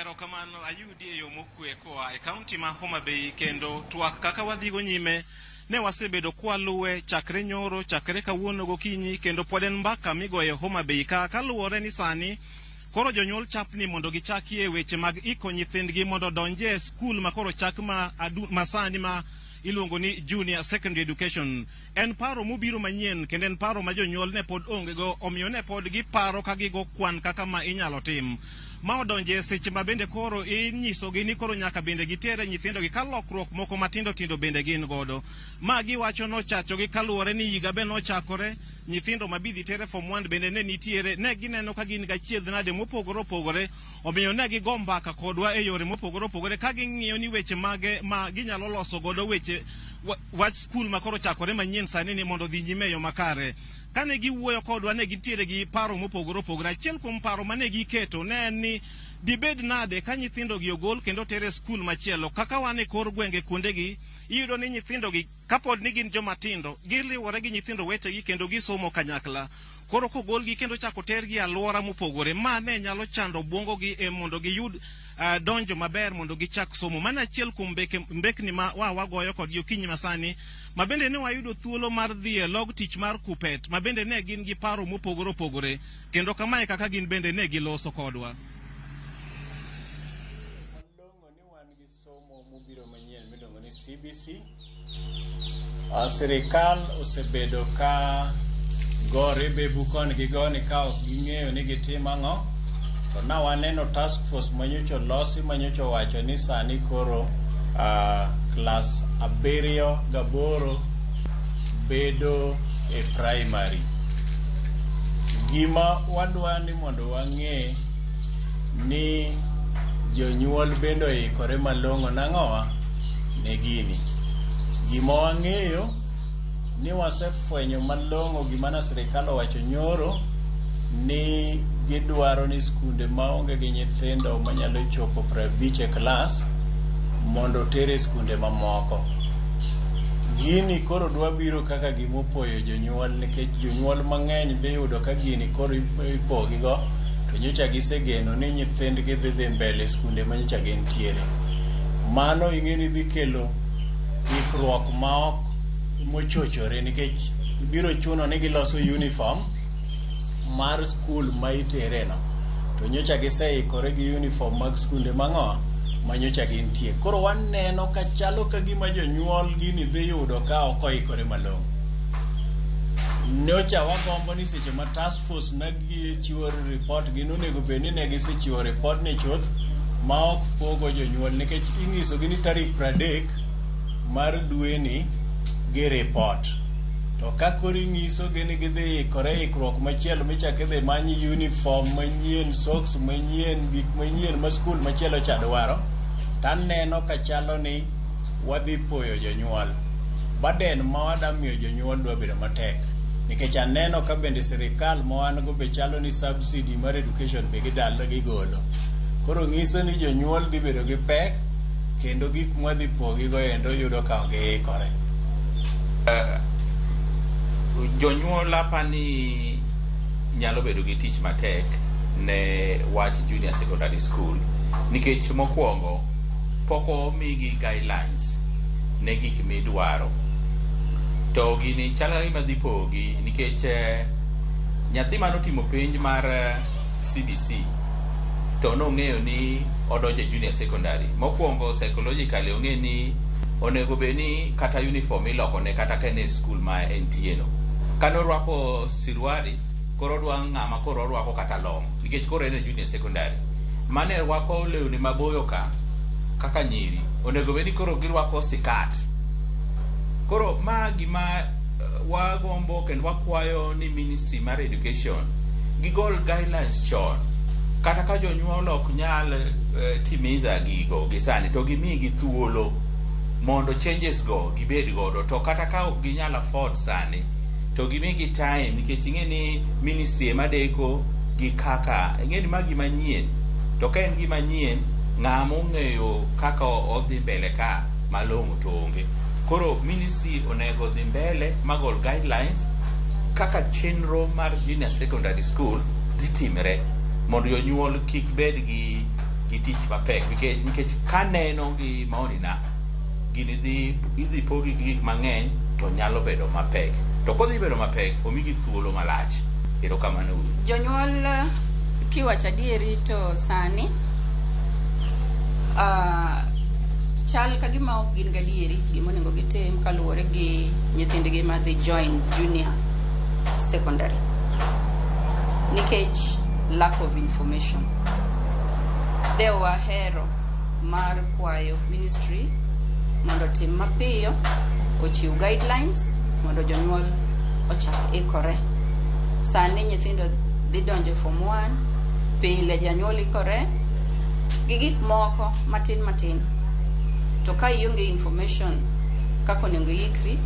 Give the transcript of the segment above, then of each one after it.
Erokamano ayudi e yo mokwe koa e kaunti ma Homa Bay kendo twak kaka wadhigo nyime ne wasebedo kwaluwe chakre nyoro chakre kawuono gokinyi kendo pod en mbaka migoyo e Homa Bay ka kaluwore ni sani koro jonyuol chapni mondo gichakie weche mag iko nyithindgi mondo odonje e skul ma koro chak ma, adu, ma sani ma iluongo ni junior secondary education. En paro mobiro manyien kendo en paro ma jonyuol ne pod onge go, omiyo ne pod giparo ka gigo kwan kaka ma inyalo tim. Ma odonje e seche ma bende koro inyisogi ni koro nyaka bende gitere nyithindogi ka lokruok moko matindo tindo bende gin godo. Ma giwacho nochachogi kaluwore ni higa be nochakore, nyithindo ma bidhi tere form 1 bende ne nitiere, ne gineno ka gin gachiedh nade mopogore opogore, omiyo ne gigo mbaka kodwa e yore mopogore opogore ka ging'iyo ni weche mage ma ginyalo loso godo weche wach skul ma koro chakore manyien sani ni mondo odhi nyime e yo makare. Kane giwuoyo kodwa ne gintiere gi paro mopogore opogore. Achiel kuom paro mane giketo ne en ni dibed nade ka nyithindogi ogol kendo oter e skul machielo. Kaka wan e kor gwenge kuondegi, iyudo ni nyithindogi kapod ni gin joma tindo, giriwore gi nyithindo wetegi kendo gisomo kanyakla. Koro kogolgi kendo chako tergi e alwora mopogore, ma ne nyalo chando obwongogi e mondo giyud donjo maber mondo gichak somo. Mano achiel kuom mbekni ma wagoyo kodgi okinyi masani, ma bende ne wayudo thuolo mar dhi e log tich mar Kupet, ma bende ne gin gi paro mopogore opogore, kendo kamae kaka gin bende ne giloso kodwa. Malong'o ni wan gi somo mobiro manyien miluongo ni CBC. Sirikal osebedo ka gore bebu koni gi goni ka ok ging'eyo ni gitim ang'o. To na waneno task force manyocha olosi manyocha owacho ni sani koro klas 7 gaboro bedo e primary. Gima wadwa ni mondo wang'e ni jonyuol bende oikore malong'o nang'owa ne gini. Gima wang'eyo ni wasefwenyo malong'o gima na sirikal owacho nyoro ni gidwaro ni skunde maonge gi nyithindo manyalo chopo 50 e klas mondo oter e skunde mamoko. Gini koro dwa biro kaka gima opoyo jonyuol nikech jonyuol mang'eny dhi yudo ka gini koro ipogigo to nyocha gisegeno ni nyithindgi dhi mbele e skunde ma nyocha gintiere. Mano ing'e ni dhi kelo ikruok ma ok mochochore nikech biro chuno ni giloso uniform mar skul ma itere no. To nyocha giseikore gi uniform mag skunde mang'o ma nyocha gintie. Koro waneno ka chalo ka gima jonyuol gini dhi yudo ka ok oikore malong'o. Nyocha wagombo ni seche ma task force ne gichiwo report gi nonego bed ni ne gisechiwo report ni chuth ma ok pogo jonyuol nikech inyisogi ni tarik 30 mar dweni gi report. To ka koro inyisogi ni gidhi ikore ikruok machielo michak idhi many uniform manyien, socks manyien, gik manyien ma skul machielo cha dwaro, taneno ka chalo ni wadhi poyo jonyuol. Burden ma wada miyo jonyuol dwa bedo matek. Nikech aneno ka bende sirikal ma wan go be chalo ni subsidy mar education be gidalo gigolo. Koro nyiso ni jonyuol dhi bedo gi pek kendo gik mwadhi pogigo endo yudo ka ok giikore. Jonyuol apani nyalo bedo gi tich matek ne wach junior secondary school nikech mokwongo pok omigi guidelines ne gik midwaro to gini chal ka gima dhi pogi nikech nyathi manotimo penj mar CBC to nong'eyo ni odonjo e junior secondary mokwongo psychologically ong'e ni onego bed ni kata uniform ilokone kata ka en e skul ma entie no kane orwako siruari koro odwa ng'ama koro orwako kata long nikech koro en e junior secondary mane rwako lewni maboyo ka kaka nyiri onego bed ni koro girwako sikat koro ma gima wagombo kendo wakwayo ni ministry mar education gigol guidelines chon kata ka jonyuol ok nyal timiza gigo gi sani to gimigi thuolo mondo changes go gibed godo to kata ka ok ginyal afford sani to gimigi time nikech ing'e ni ministry ema deko gi kaka ing'e ni ma gima nyien to ka en gima nyien ng'ama ong'eyo kaka odhi mbele ka malong'o to onge koro ministry onego dhi mbele magol guidelines kaka chenro mar junior secondary school dhi timre mondo jonyuol kik bed gi gi tich mapek nikech kaneno gi maoni na gini dhi idhi pogi gi gik mang'eny to nyalo bedo mapek to kodhi bedo mapek omigi thuolo malach. Erokamano uru. Jonyuol kiwacho adieri to sani chal ka gima ok gin gadieri gima onego gitim kaluwore gi nyithindgi madhi join junior secondary nikech lack of information. De wahero mar kwayo ministry mondo otim mapiyo ochiw guidelines mondo jonyuol ochak ikore. Sani nyithindo dhi donjo e form 1, pile janyuol ikore gi gik moko matin matin to ka ionge information kaka onego iikri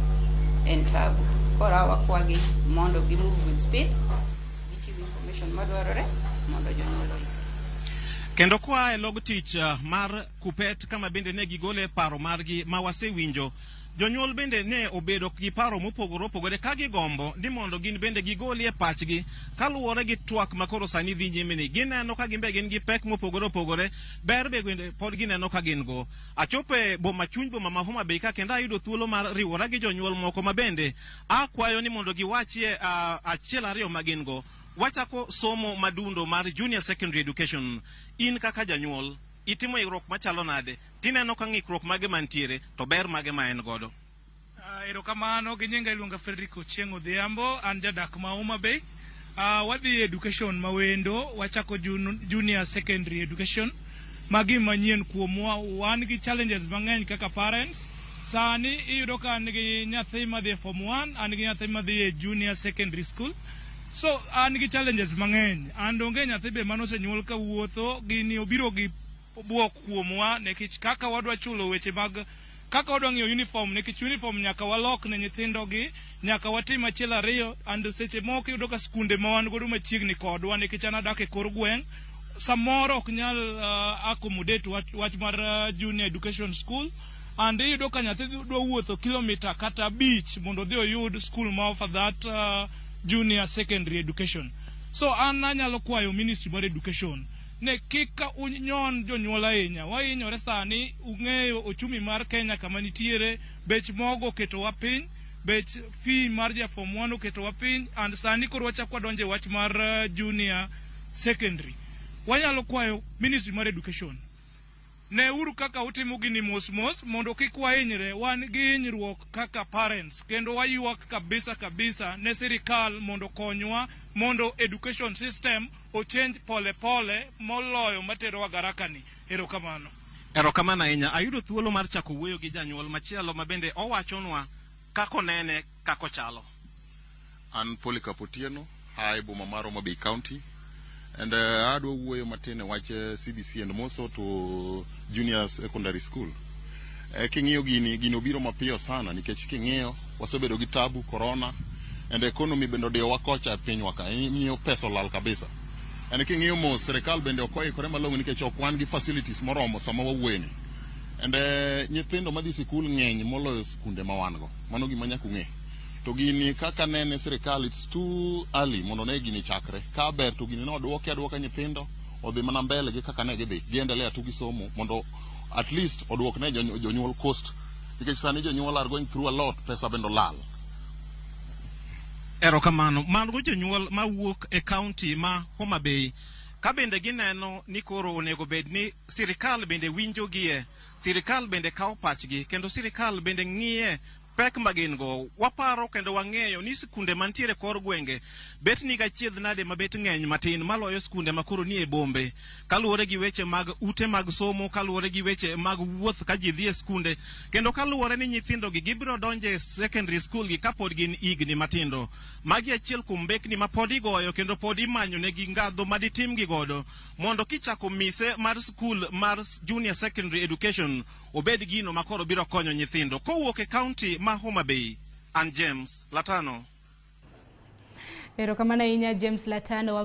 en tabu. Koro wakwagi mondo gi move with speed, gichiw information madwarore mondo jonyuol oikre. Kendo koa e log tich mar Kupet kama bende ne gigole paro margi ma wasewinjo, jonyuol bende ne obedo gi paro mopogore opogore ka gigombo ni mondo gin bende gigolie pachgi kaluwore gi twak ma koro sani dhi nyime ni gineno ka gin be gin gi pek mopogore opogore, ber bende pod gineno ka gin go. Achopo e boma chuny boma ma Homa Bay ka kendo ayudo thuolo mar riwora gi jonyuol moko ma bende akwayo ni mondo giwachie achiel ariyo ma gin go. Wachako somo madundo mar junior secondary education. In kaka janyuol itimo ikruok machalo nade? Tineno ka ng'ikruok mage mantiere to ber mage ma en godo? Erokamano gi nyinga iluonga Frederick Ochieng' Odhiambo, an jadak ma Homa Bay. Wadhi e education ma wendo, wachako junior secondary education. Ma gima nyien kuomwa, wan gi challenges mang'eny kaka parents. Sani iyudo ka an gi nyathi madhi e form 1, an gi nyathi madhi e junior secondary school. So an gi challenges mang'eny. And onge nyathi be manosenyuol kawuotho, gini obiro gi buok kuomwa nikech kaka wadwa chulo weche mag kaka wadwa ng'iewo uniform nikech uniform nyaka walok ne nyithindo gi nyaka watim achiel ariyo and seche moko iyudo ka skunde ma wan godo machiegni kodwa nikech an adak e kor gweng' samoro ok nyal accommodate wach mar junior education school and iyudo ka nyathi dwa wuotho kilomita kata 5 mondo odhi oyud school ma offer that junior secondary education. So an anyalo kwayo ministry mar education ne kik unyon jonyuol ahinya. Wahinyore sani, ung'eyo ochumi mar Kenya kama nitiere, bech mogo oketowa piny, bech fee mar ja form 1 oketowa piny, and sani koro wachako wadonjo e wach mar junior secondary. Wanyalo kwayo ministry mar education neuru kaka utimo gini mos mos mondo kik wahinyre. Wan gi hinyruok kaka parents kendo waywak kabisa kabisa ne sirikal mondo okonywa mondo education system ochange pole pole moloyo materowa garakani. Erokamano. Erokamano ahinya. Ayudo thuolo mar chako wuoyo gi janyuol machielo ma bende owachonwa kaka onene kaka ochalo. An Polycarp Otieno, aa e boma mar Homa Bay County. And adwa wuoyo matin e wach CBC and more so to junior secondary school. King'iyo gini, gini obiro mapiyo sana nikech king'iyo wasebedo gi tabu corona and economy bende odiyowa kocha e pinywa ka. Ing'iyo pesa olal kabisa. And king'iyo mos, sirikal bende ok oikore malong'o nikech ok wan gi facilities moromo sama wawuoyeni. And nyithindo madhi sikul ng'eny moloyo skunde ma wan go. Mano gima nyaka ung'e. To gini kaka nene sirikal, it's too early mondo ne gini chakre. Ka ber to gini nodwoki aduoka nyithindo odhi mana mbele gi kaka ne gidhi. Giendelea tu gi somo mondo at least oduok ne jonyuol cost. Nikech sani jonyuol are going through a lot, pesa bende olal. Erokamano. Mago jonyuol mawuok e kaunti ma Homa Bay ka bende gineno ni koro onego bed ni sirikal bende winjogie, sirikal bende kawo pachgi kendo sirikal bende ng'iye pek ma gin go. Waparo kendo wang'eyo ni skunde mantiere kor gwenge bet ni gachiedh nade mabet ng'eny matin maloyo skunde ma koro nie bombe, kaluwore gi weche mag ute mag somo, kaluwore gi weche mag wuoth ka ji dhi e skunde, kendo kaluwore ni nyithindo gi gibiro donjo e secondary school gi kapod gin higni matindo. Magi achiel kuom mbekni ma pod igoyo kendo pod imanyo negi ngadho maditimgi godo mondo kichako mise mar skul mar junior secondary education obed gino ma koro biro konyo nyithindo. Kowuok e kaunti ma Homa Bay, an James Latano. Erokamano ahinya James Latano.